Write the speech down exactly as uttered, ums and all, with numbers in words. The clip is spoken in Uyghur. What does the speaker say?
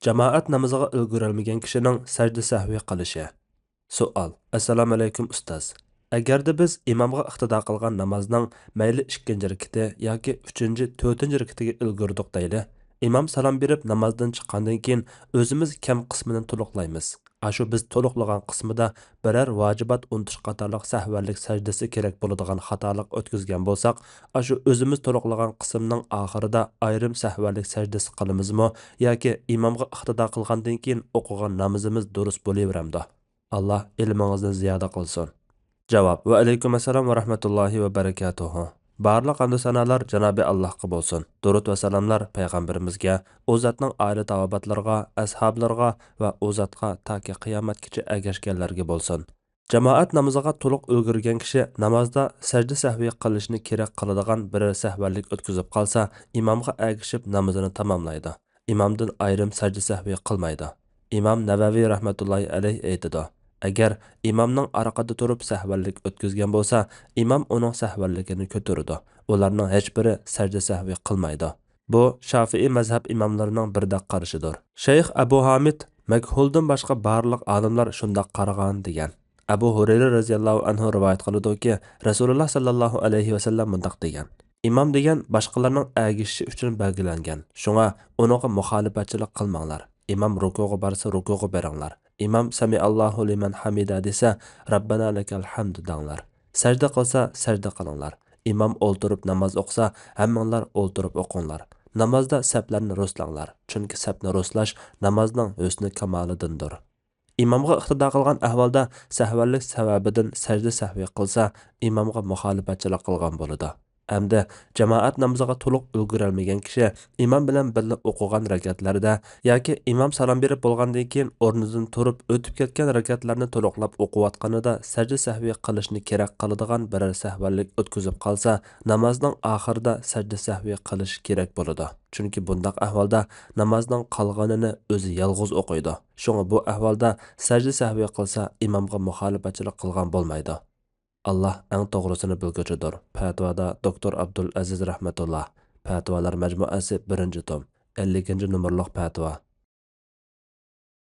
جامائەت نامىزىغا ئۈلگۈرەلمىگەن كىشىنىڭ سەجدە سەھۋى قىلىشى. سوئال. ئەسسالامۇئەلەيكۇم ئۇستاز. ئەگەردە بىز ئىمامغا ئىقتىدا قىلغان نامازنىڭ مەيلى ئىككىنچى رېكىتى ياكى ئۈچىنچى، تۆتىنچى رېكىتىگە ئۈلگۈردۇق دەيلى. ئىمام سالام بېرىپ نامازدىن چىققاندىن كېيىن ئۆزىمىز كەم قىسمىنى تولۇقلايمىز. ئاشۇ بىز تولۇقلىغان قىسمىدا بىرەر ۋاجىبات ئۇنتۇش قاتارلىق سەھۋەنلىك سەجدىسى كېرەك بولىدىغان خاتالىق ئۆتكۈزگەن بولساق، ئاشۇ ئۆزىمىز تولۇقلىغان قىسىمنىڭ ئاخىرىدا ئايرىم سەھۋەنلىك سەجدىسى قىلىمىزمۇ ياكى ئىمامغا ئىقتىدا قىلغاندىن كېيىن ئوقۇغان نامىزىمىز دۇرۇس بولۇۋېرەمدۇ؟ ئاللا ئىلمىڭىزنى زىيادە قىلسۇن. جاۋاب. ۋەئەلەيكۇم ئەسسالام ۋە رەھمەتۇللاھى ۋە بەرىكاتۇھۇ. بارلىق ھەمدۇ سانالار جانابى ئاللاھقا بولسۇن. دۇرۇت ۋە سالاملار پەيغەمبىرىمىزگە، ئۇ زاتنىڭ ئائىلە تاۋابىئاتلىرىغا، ئەسھابلىرىغا ۋە ئۇ زاتقا تاكى قىيامەتكىچە ئەگەشكەنلەرگە بولسۇن. جامائەت نامىزىغا تولۇق ئۈلگۈرگەن كىشى نامازدا سەجدە سەھۋى قىلىشنى كېرەك قىلىدىغان بىرەر سەھۋەنلىك ئۆتكۈزۈپ قالسا، ئىمامغا ئەگىشىپ نامىزىنى تاماملايدۇ. ئىمامدىن ئايرىم سەجدە سەھۋى قىلمايدۇ. ئىمام نەۋەۋى رەھمەتۇللاھى ئەلەيھ ئېيتىدۇ، ئەگەر ئىمامنىڭ ئارقىدا تۇرۇپ سەھۋەنلىك ئۆتكۈزگەن بولسا، ئىمام ئۇنىڭ سەھۋەنلىكىنى كۆتۈرىدۇ. ئۇلارنىڭ ھېچبىرى سەجدە سەھۋى قىلمايدۇ. بۇ شافىئىي مەزھەپ ئىماملىرىنىڭ بىردەك قارىشىدۇر. شەيخ ئەبۇ ھامىد مەكھۇلدىن باشقا بارلىق ئالىملار شۇنداق قارىغان، دېگەن. ئەبۇ ھۇرەيرە رەزىياللاھۇ ئەنھۇ رىۋايەت قىلىدۇكى، رەسۇلۇللا ساللاللاھۇ ئەلەيھى ۋەسەللەم مۇنداق دېگەن: ئىمام دېگەن باشقىلارنىڭ ئەگىشىشى ئۈچۈن بەلگىلەنگەن، شۇڭا ئۇنىڭغا مۇخالىپەتچىلىك قىلماڭلار. ئىمام رۇكۇغا بارسا رۇكۇغا بېرىڭلار. ئىمام سەمىئاللاھۇ لىمەن ھەمىدە دېسە، رەببەنا لەكەل ھەمد دەڭلار. سەجدە قىلسا سەجدە قىلىڭلار. ئىمام ئولتۇرۇپ ناماز ئوقۇسا، ھەممىڭلار ئولتۇرۇپ ئوقۇڭلار. نامازدا سەپلەرنى رۇسلاڭلار، چۈنكى سەپنى رۇسلاش نامازنىڭ ھۆسنى كامالىدىندۇر. ئىمامغا ئىقتىدا قىلغان ئەھۋالدا سەھۋەنلىك سەۋەبىدىن سەجدە سەھۋى قىلسا، ئىمامغا مۇخالىپەتچىلىك قىلغان بولىدۇ. ئەمدى جامائەت نامىزىغا تولۇق ئۈلگۈرەلمىگەن كىشى ئىمام بىلەن بىللە ئوقۇغان رەكەتلەردە ياكى ئىمام سالام بېرىپ بولغاندىن كېيىن ئورنىدىن تۇرۇپ ئۆتۈپ كەتكەن رەكەتلەرنى تولۇقلاپ ئوقۇۋاتقىنىدا سەجدە سەھۋى قىلىشنى كېرەك قىلىدىغان بىرەر سەھۋەنلىك ئۆتكۈزۈپ قالسا، نامازنىڭ ئاخىرىدا سەجدە سەھۋى قىلىشى كېرەك بولىدۇ. چۈنكى بۇنداق ئەھۋالدا نامازنىڭ قالغىنىنى ئۆزى يالغۇز ئوقۇيدۇ. شۇڭا بۇ ئەھۋالدا سەجدە سەھۋى قىلسا، ئىمامغا مۇخالىپەتچىلىك قىلغان بولمايدۇ. ئاللا ئەڭ توغرىسىنى بىلگۈچىدۇر. پەتىۋادا دوكتور ئابدۇل ئەزىز رەھمەتۇللا، پەتىۋالار مەجمۇئەسى، بىرىنچى توم، ئەللىكىنچى نومۇرلۇق پەتىۋا.